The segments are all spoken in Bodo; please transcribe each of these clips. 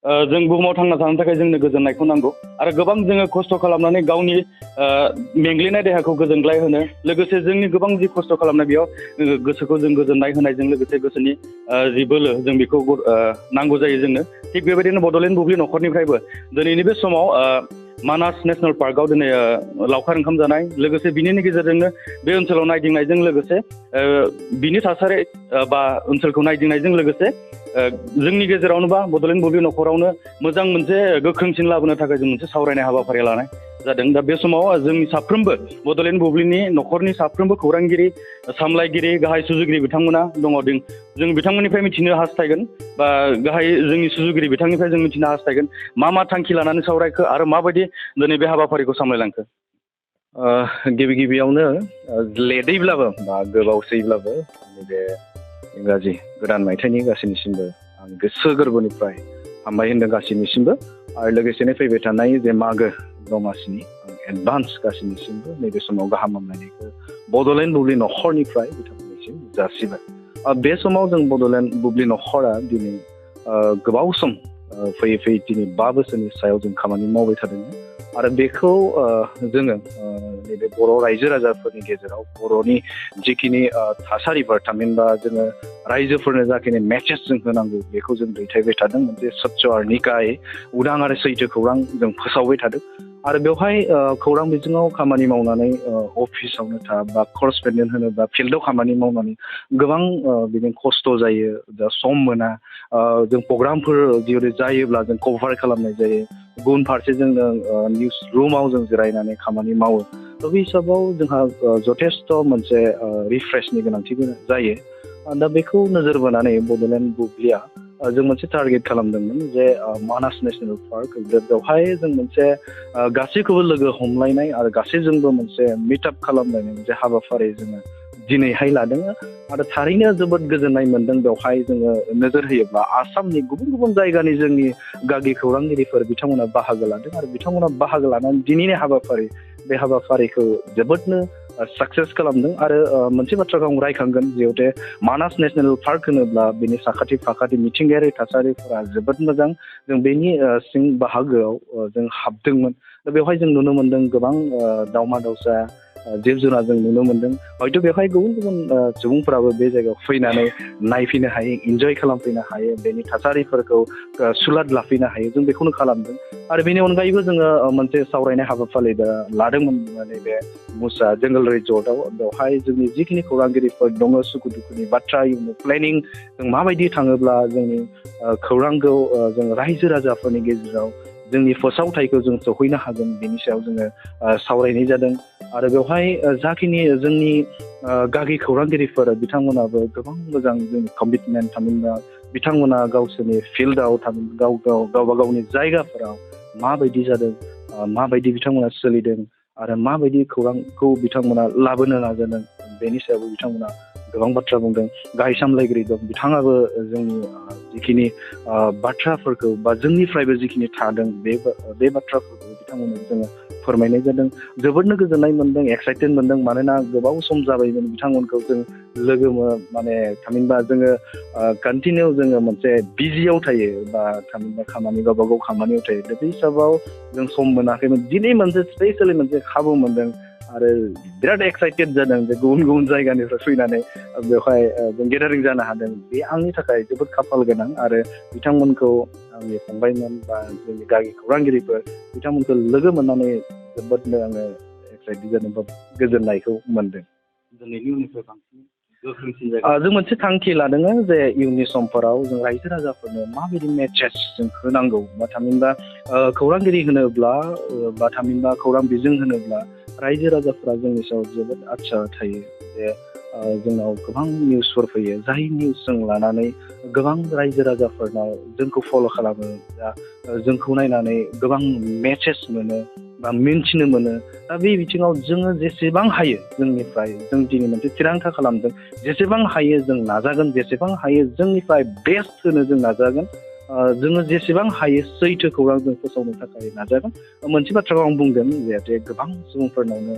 जों बुहुमाव थांना थानो थाखाय जोंनो गोजोननायखौ नांगौ आरो गोबां जोङो खस्थ' खालामनानै गावनि मेंग्लिनाय देहाखौ गोजोनग्लाय होनो लोगोसे जोंनि गोबां जि खस्थ' खालामनाय बेयाव गोसोखौ जों गोजोननाय होनायजों लोगोसे गोसोनि जि बोलो जों बेखौ नांगौ जायो जोंनो थिग बेबायदिनो बड'लेण्ड बुब्लि नखरनिफ्रायबो दिनैनि बे समाव मानास नेसनेल पार्कआव दिनै लावखार ओंखाम जानाय लोगोसे बिनिनि गेजेरजोंनो बे ओनसोलाव नायदिंनायजों लोगोसे बिनि थासारि बा ओनसोलखौ नायदिंनायजों लोगोसे जोंनि गेजेरावनो बा बड'लेण्ड बुब्लि नखरावनो मोजां मोनसे गोख्रोंसिन लाबोनो थाखाय जों मोनसे सावरायनाय हाबाफारि लानाय जादों दा बे समाव जोंनि साफ्रोमबो बड'लेण्ड बुब्लिनि नखरनि साफ्रोमबो खौरांगिरि सामलायगिरि गाहाय सुजुगिरि बिथांमोना दङ जों बिथांमोननिफ्राय मिथिनो हास्थायगोन बा गाहाय जोंनि सुजुगिरि बिथांनिफ्राय जों मिथिनो हास्थायगोन मा थांखि लानानै सावरायखो आरो माबायदि दिनै बे हाबाफारिखौ सामलायलांखो गिबियावनो लेटैब्लाबो बा गोबावसैब्लाबो नैबे इंराजि गोदान मायथाइनि गासैनिसिमबो आं गोसो गोरबोनिफ्राय हामबाय होनदों गासैनिसिमबो आरो लोगोसेनो फैबाय थानाय जे मागो दमासिनि एडभान्स गासैनिसिमबो नैबे समाव गाहाम हामलायनायखौ बड'लेण्ड बुब्लि नखरनिफ्राय बिथांमोननिसिम जासिबाय बे समाव जों बड'लेण्ड बुब्लि नखरा दिनै गोबाव सम फैयै फैयै दिनै 5 बोसोरनि सायाव जों खामानि मावबाय थादोंमोन आरो बेखौ जोङो नैबे बर' रायजो राजाफोरनि गेजेराव बर'नि जिखिनि थासारिफोर थामहिनबा जोङो रायजोफोरनो जाखिनि मेसेज जों होनांगौ बेखौ जों दैथायबाय थादों मोनसे सत्य आरो निकाय उदां आरो सैथो खौरां जों फोसावबाय थादों आरो बेवहाय खौरां बिजोङाव खामानि मावनानै अफिसावनो था बा करस्पन्डेन्ट होनो बा फिल्डआव खामानि मावनानै गोबां बिदिनो खस्थ' जायो दा सम मोना जों प्रग्रामफोर जिहेतु जायोब्ला जों कभार खालामनाय जायो गुबुन फारसे जोङो निउस रुमाव जों जिरायनानै खामानि मावो थ' बे हिसाबाव जोंहा जथेस्थ' मोनसे रिफ्रेशनि गोनांथि जायो दा बेखौ नोजोर बोनानै बड'लेण्ड बुब्लिया जों मोनसे टारगेट खालामदोंमोन जे मानास नेसनेल पार्क बेवहाय जों मोनसे गासैखौबो लोगो हमलायनाय आरो गासैजोंबो मोनसे मिटआप खालामलायनाय मोनसे हाबाफारि जोङो दिनैहाय लादों आरो थारैनो जोबोद गोजोननाय मोनदों बेवहाय जोङो नोजोर होयोब्ला आसामनि गुबुन गुबुन जायगानि जोंनि गागि खौरांगिरिफोर बिथांमोना बाहागो लादों आरो बिथांमोना बाहागो लानानै दिनैनि हाबाफारि बे हाबाफारिखौ जोबोदनो साक्सेस खालामदों आरो मोनसे बाथ्राखौ आं रायखांगोन जिहेतु मानास नेसनेल पार्क होनोब्ला बेनि साखाथि फाखाथि मिथिंगायारि थासारिफोरा जोबोद मोजां जों बेनि सिं बाहागोआव जों हाबदोंमोन दा बेवहाय जों नुनो मोन्दों गोबां दाउमा दाउसा जिब जुनार जों नुनो मोन्दों हयथ' बेवहाय गुबुन गुबुन सुबुंफोराबो बे जायगायाव फैनानै नायफैनो हायो इन्जय खालामफैनो हायो बेनि थासारिफोरखौ सुलाद लाफैनो हायो जों बेखौनो खालामदों आरो बेनि अनगायैबो जोङो मोनसे सावरायनाय हाबाफारि लादोंमोन नैबे मुसा जंगल रिजर्टआव बेवहाय जोंनि जिखिनि खौरांगिरिफोर दङ सुखु दुखुनि बाथ्रा प्लेनिं जों माबायदि थाङोब्ला जोंनि खौरांखौ जों रायजो राजाफोरनि गेजेराव जोंनि फोसावथायखौ जों सहैनो हागोन बेनि सायाव जोङो सावरायनाय जादों आरो बेवहाय जाखिनि जोंनि गागि खौरांगिरिफोर बिथांमोनाबो गोबां मोजां जोंनि कमिटमेन्ट थामहिनबा बिथांमोना गावसोरनि फिल्डआव गावबा गावनि जायगाफोराव माबायदि जादों माबायदि बिथांमोना सोलिदों आरो माबायदि खौरांखौ बिथांमोना लाबोनो नाजादों बेनि सायावबो बिथांमोना गोबां बाथ्रा बुंदों गाहाय सामलायगिरि दं बिथाङाबो जोंनि जिखिनि बाथ्राफोरखौ बा जोंनिफ्रायबो जिखिनि थादों बे बाथ्राफोरखौ बिथांमोननो जोङो फोरमायनाय जादों जोबोदनो गोजोननाय मोनदों एक्साइटेड मोनदों मानोना गोबाव सम जाबायमोन बिथांमोनखौ जों लोगो माने थामहिनबा जोङो कन्टिनिउ जोङो मोनसे बिजियाव थायो बा थामहिनबा खामानि गावबा गाव खामानियाव थायो दा बे हिसाबाव जों सम मोनाखैमोन दिनै मोनसे स्पेसियेलि मोनसे खाबु मोनदों आरो बिराद एक्साइटेड जादों जे गुबुन गुबुन जायगानिफ्राय फैनानै बेवहाय जों गेदारिं जानो हादों बे आंनि थाखाय जोबोद खाफाल गोनां आरो बिथांमोनखौ आंनि फंबायमोन बा जोंनि गागि खौरांगिरिफोर बिथांमोनखौ लोगो मोननानै जोबोदनो आङो एक्साइटेड जादों बा गोजोननायखौ मोनदों दिनैनि उननिफ्राय बांसिन जों मोनसे थांखि लादों जे इयुननि समफोराव जों रायजो राजाफोरनो माबायदि मेसेज जों होनांगौ बा थामहिनबा खौरांगिरि होनोब्ला बा थामहिनबा खौरां बिजों होनोब्ला रायजो राजाफोरा जोंनि सायाव जोबोद आसा थायो जे जोंनाव गोबां निउसफोर फैयो जाय निउस जों लानानै गोबां रायजो राजाफोरनाव जोंखौ फल' खालामो दा जोंखौ नायनानै गोबां मेसेज मोनो बा मिन्थिनो मोनो दा बे बिथिङाव जोङो जेसेबां हायो जोंनिफ्राय जों दिनै मोनसे थिरांथा खालामदों जेसेबां हायो जों नाजागोन जेसेबां हायो जोंनिफ्राय बेस्ट होनो जों नाजागोन जोङो जेसेबां हायो सैथो खौरां जों फोसावनो थाखाय नाजागोन मोनसे बाथ्राखौ आं बुंगोन जाहाथे गोबां सुबुंफोरनावनो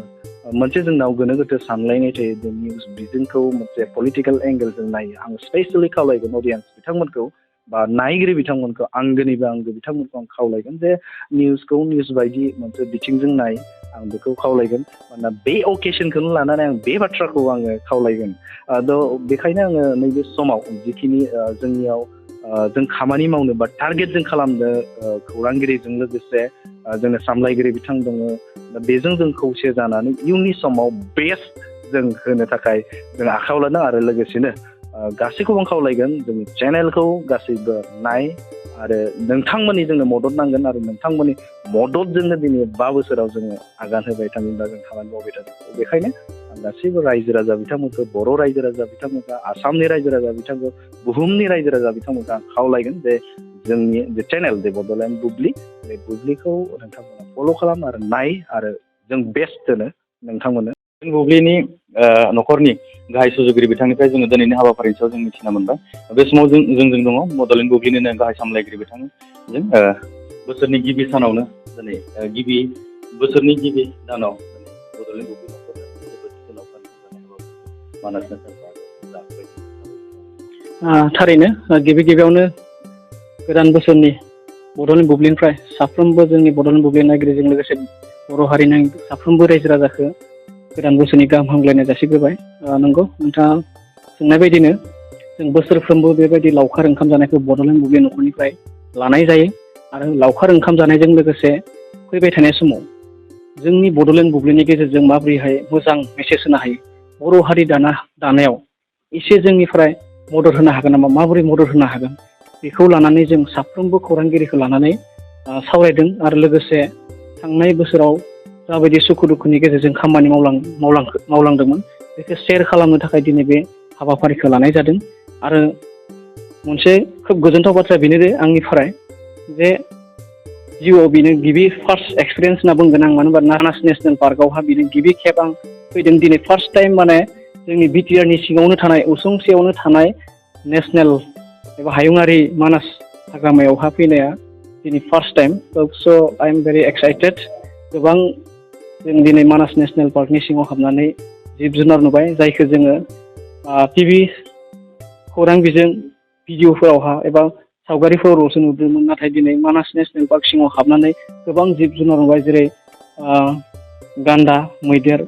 मोनसे जोंनाव गोनो गोथो सानलायनाय थायो जे निउस बिजोंखौ मोनसे पलिटिकेल एंगेलजों नायो आं स्पेसियेलि खावलायगोन अडियेन्स बिथांमोनखौ बा नायगिरि बिथांमोनखौ आंगोनिबो आंगो बिथांमोनखौ आं खावलायगोन जे निउसखौ निउस बायदि मोनसे बिथिंजों नाय आं बेखौ खावलायगोन मानोना बे अकेसनखौनो लानानै आं बे बाथ्राखौ आङो खावलायगोन बेखायनो आङो नैबे समाव जिखिनि जोंनियाव जों खामानि मावनो बा टारगेट जों खालामनो खौरांगिरिजों लोगोसे जोंनो सामलायगिरि बिथां दङ दा बेजों जों खौसे जानानै इयुननि समाव बेस्ट जों होनो थाखाय जों आखायाव लादों आरो लोगोसेनो गासैखौबो आं खावलायगोन जोंनि चेनेलखौ गासैबो नाय आरो नोंथांमोननि जोंनो मदद नांगोन आरो नोंथांमोननि मददजोंनो दिनै 5 बोसोराव जोङो आगान होबाय थाङोब्ला जों खामानि मावबाय थागोन बेखायनो आं गासैबो रायजो राजा बिथांमोनखौ बर' रायजो राजा बिथांमोनखौ आसामनि रायजो राजा बिथांमोनखौ बुहुमनि रायजो राजा बिथांमोनखौ आं खावलायगोन जे जोंनि जे चेनेल जे बड'लेण्ड बुब्लि बे बुब्लिखौ नोंथांमोना फल' खालाम आरो नाय आरो जों बेस्ट होनो नोंथांमोननो बुब्लिनि न'खरनि गाहाय सुजुगिरि बिथांनिफ्राय जोङो दिनैनि हाबाफारिनि सायाव जों मिथिना मोनबाय बे समाव जोंजों दङ बड'लेण्ड बुब्लिनिनो गाहाय सामलायगिरि बिथांजों बोसोरनि गिबि सानावनो दिनै बोसोरनि गिबि दानाव बड'लेण्ड बुब्लि न'खरनो मानास थारैनो गिबियावनो गोदान बोसोरनि बड'लेण्ड बुब्लिनिफ्राय साफ्रोमबो जोंनि बड'लेण्ड बुब्लि नायगिरिजों लोगोसे बर' हारिनि साफ्रोमबो रायजो राजाखौ गोदान बोसोरनि गाहाम हामलायनाय जासिग्रोबाय नंगौ नोंथाङा सोंनाय बायदिनो जों बोसोरफ्रोमबो बेबायदि लावखार ओंखाम जानायखौ बड'लेण्ड बुब्लि न'खरनिफ्राय लानाय जायो आरो लावखार ओंखाम जानायजों लोगोसे फैबाय थानाय समाव जोंनि बड'लेण्ड बुब्लिनि गेजेरजों माबोरैहाय मोजां मेसेज होनो हायो बर' हारि दानायाव एसे जोंनिफ्राय मदद होनो हागोन नामा माबोरै मदद होनो हागोन बेखौ लानानै जों साफ्रोमबो खौरांगिरिखौ लानानै सावरायदों आरो लोगोसे थांनाय बोसोराव जाबायदि सुखु दुखुनि गेजेरजों खामानि मावलांदोंमोन बेखौ शेयार खालामनो थाखाय दिनै बे हाबाफारिखौ लानाय जादों आरो मोनसे खोब गोजोनथाव बाथ्रा बेनो जे आंनिफ्राय जे जिउआव बेनो गिबि फार्स्ट एक्सपिरियेन्स होनना बुंगोन आं मानो होनबा मानास नेसनेल पार्कआवहा बेनो गिबि खेब आं फैदों दिनै फार्स्ट टाइम माने जोंनि बिटिआरनि सिङावनो थानाय उसुंसेयावनो थानाय नेसनेल एबा हायुङारि मानास हाग्रामायावहा फैनाया दिनै फार्स्ट टाइम स' आइ एम भेरि एक्साइटेड गोबां जों दिनै मानास नेसनेल पार्कनि सिङाव हाबनानै जिब जुनार नुबाय जायखौ जोङो टिभि खौरां बिजों भिडिअफोरावहा एबा सावगारिफोरावल'सो नुदोंमोन नाथाय दिनै मानास नेसनेल पार्क सिङाव हाबनानै गोबां जिब जुनार नुबाय जेरै गान्दा मैदेर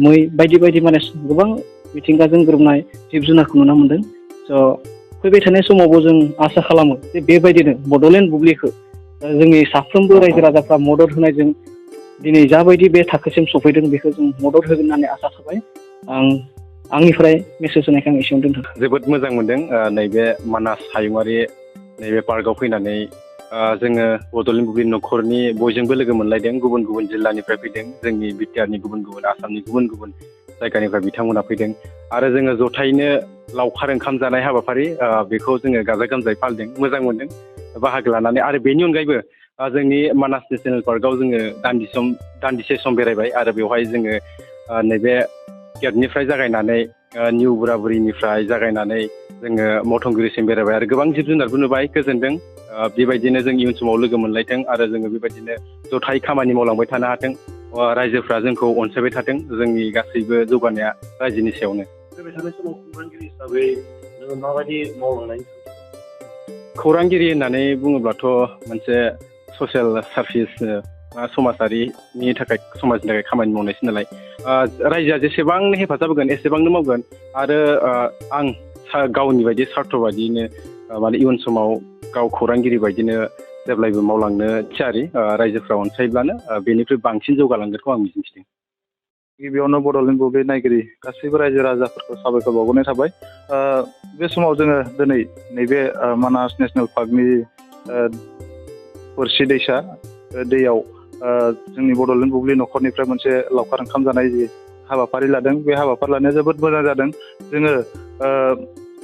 मै बायदि माने गोबां मिथिंगाजों गोरोबनाय जिब जुनारखौ नुनो मोनदों स' फैबाय थानाय समावबो जों आसा खालामो जे बेबायदिनो बड'लेण्ड बुब्लिखौ जोंनि साफ्रोमबो रायजो राजाफ्रा मदद होनायजों दिनै जाबायदि बे थाखोसिम सफैदों बेखौ जों मदद होगोन होननानै आसा थाबाय आंनिफ्राय मेसेज होनायखौ आं एसेयावनो दोनथ'बाय जोबोद मोजां मोनदों नैबे मानास हायुङारि नैबे पार्कआव फैनानै जोङो बड'लेण्ड बुब्लि न'खरनि बयजोंबो लोगो मोनलायदों गुबुन गुबुन जिल्लानिफ्राय फैदों जोंनि बिटिआरनि गुबुन गुबुन आसामनि गुबुन गुबुन जायगानिफ्राय बिथांमोना फैदों आरो जोङो जथायैनो लावखार ओंखाम जानाय हाबाफारि बेखौ जोङो गाजा गोमजायै फालिदों मोजां मोनदों बाहागो लानानै आरो बेनि अनगायैबो जोंनि मानास नेसनेल पार्कआव जोङो दान्दिसे सम बेरायबाय आरो बेवहाय जोङो नैबे गेटनिफ्राय जागायनानै निउ बुराबुरिनिफ्राय जागायनानै जोङो मथंगुरिसिम बेरायबाय आरो गोबां जिब जुनारबो नुबाय गोजोनदों बेबायदिनो जों इयुन समाव लोगो मोनलायथों आरो जोङो बेबायदिनो जथायै खामानि मावलांबाय थानो हाथों रायजोफ्रा जोंखौ अनसायबाय थाथों जोंनि गासैबो जौगानाया रायजोनि सायावनो फैबाय थानाय समाव खौरांगिरि हिसाबै नोङो माबायदि मावलांनाय खौरांगिरि होननानै बुङोब्लाथ' मोनसे ससियेल सार्भिस समाजारिनि थाखाय समाजनि थाखाय खामानि मावनायसो नालाय रायजोआ जेसेबांनो हेफाजाब होगोन एसेबांनो मावगोन आरो आं गावनि बायदि सार्थ बायदियैनो माने इयुन समाव गाव खौरांगिरि बायदिनो जेब्लायबो मावलांनो थियारि रायजोफ्रा अनसायब्लानो बेनिख्रुइ बांसिन जौगालांगोनखौ आं मिजिंथिदों गिबियावनो बड'लेण्ड बुब्लि नायगिरि गासैबो रायजो राजाफोरखौ साबायखर बावहरनाय थाबाय बे समाव जोङो दिनै नैबे मानास नेसनेल पार्कनि बोरसि दैसा दैयाव जोंनि बड'लेण्ड बुब्लि न'खरनिफ्राय मोनसे लावखार ओंखाम जानाय जि हाबाफारि लादों बे हाबाफारि लानाया जोबोद मोजां जादों जोङो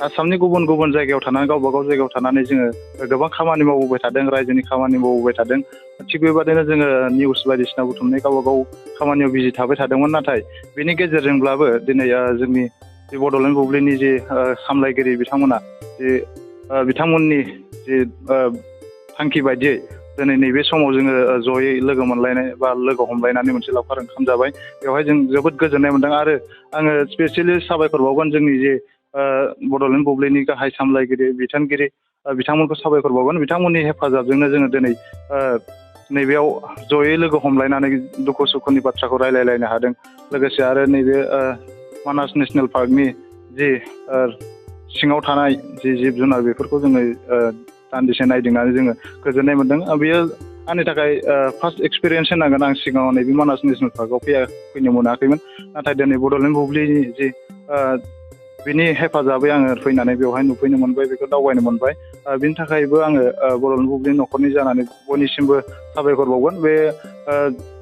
आसामनि गुबुन गुबुन जायगायाव थानानै गावबा गाव जायगायाव थानानै जोङो गोबां खामानि मावबोबाय थादों रायजोनि खामानि मावबोबाय थादों थिग बेबादिनो जोङो निउस बायदिसिना बुथुमनाय गावबा गाव खामानियाव बिजि थाबाय थादोंमोन नाथाय बेनि गेजेरजोंब्लाबो दिनै जोंनि जि बड'लेण्ड बुब्लिनि जि सामलायगिरि बिथांमोना जि बिथांमोननि जि थांखि बायदियै दिनै नैबे समाव जोङो जयै लोगो मोनलायनाय बा लोगो हमलायनानै मोनसे लावखार ओंखाम जाबाय बेवहाय जों जोबोद गोजोननाय मोनदों आरो आङो स्पेसियेलि साबायखर बावगोन जोंनि जे बड'लेण्ड बुब्लिनि गाहाय सामलायगिरि बिथोनगिरि बिथांमोनखौ साबायखर बावगोन। बिथांमोननि हेफाजाबजोंनो जोङो दिनै नैबेयाव जयै लोगो हमलायनानै दुखु सुखुनि बाथ्राखौ रायलायलायनो हादों। लोगोसे आरो नैबे मानास नेसनेल पार्कनि जि सिङाव थानाय जि जिब जुनार बेफोरखौ जोङो दान्दिसे नायदिंनानै जोङो गोजोननाय मोन्दों। बेयो आंनि थाखाय फार्स्ट एक्सपिरियेन्स होनांगोन। आं सिगाङाव नैबे मानास नेसनेल पार्कआव फैनो मोनाखैमोन, नाथाय दिनै बड'लेण्ड बुब्लिनि जि बिनि हेफाजाबै आङो फैनानै बेवहाय नुफैनो मोनबाय, बेखौ दावबायनो मोनबाय। बिनि थाखायबो आङो बड'लेण्ड बुब्लिनि न'खरनि जानानै बयनिसिमबो साबायखर बावगोन। बे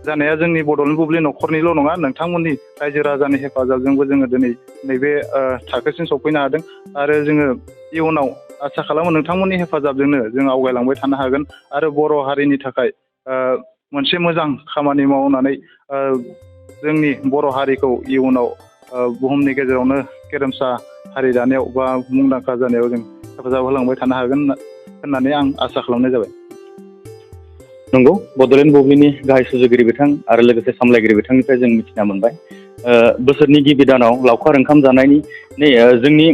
जानाया जोंनि बड'लेण्ड बुब्लि न'खरनिल' नङा, नोंथांमोननि रायजो राजानि हेफाजाबजोंबो जोङो दिनै नैबे थाखोसिम सफैनो हादों। आरो जोङो इयुनाव आसा खालामो नोंथांमोननि हेफाजाबजोंनो जों आवगायलांबाय थानो हागोन आरो बर' हारिनि थाखाय मोनसे मोजां खामानि मावनानै जोंनि बर' हारिखौ इयुनाव बुहुमनि गेजेरावनो गेरेमसा हारि दानायाव बा मुंदांखा जानायाव जों हेफाजाब होलांबाय थानो हागोन होननानै आं आसा खालामनाय जाबाय। नंगौ, बड'लेण्ड बुब्लिनि गाहाय सुजुगिरि बिथां आरो लोगोसे सामलायगिरि बिथांनिफ्राय जों मिथिना मोनबाय। बोसोरनि गिबि दानाव लावखार ओंखाम जानायनि जोंनि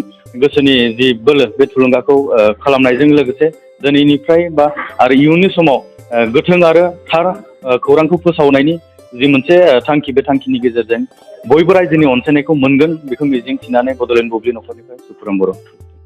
गोसोनि जि बोलो बे थुलुंगाखौ खालामनायजों लोगोसे दिनैनिफ्राय बा आरो इयुननि समाव गोथों आरो थार खौरांखौ फोसावनायनि जि मोनसे थांखि, बे थांखिनि गेजेरजों बयबो रायजोनि अनसायनायखौ मोनगोन बेखौ मिजिंथिनानै बड'लेण्ड बुब्लि न'खरनिफ्राय सुखुराम बर'।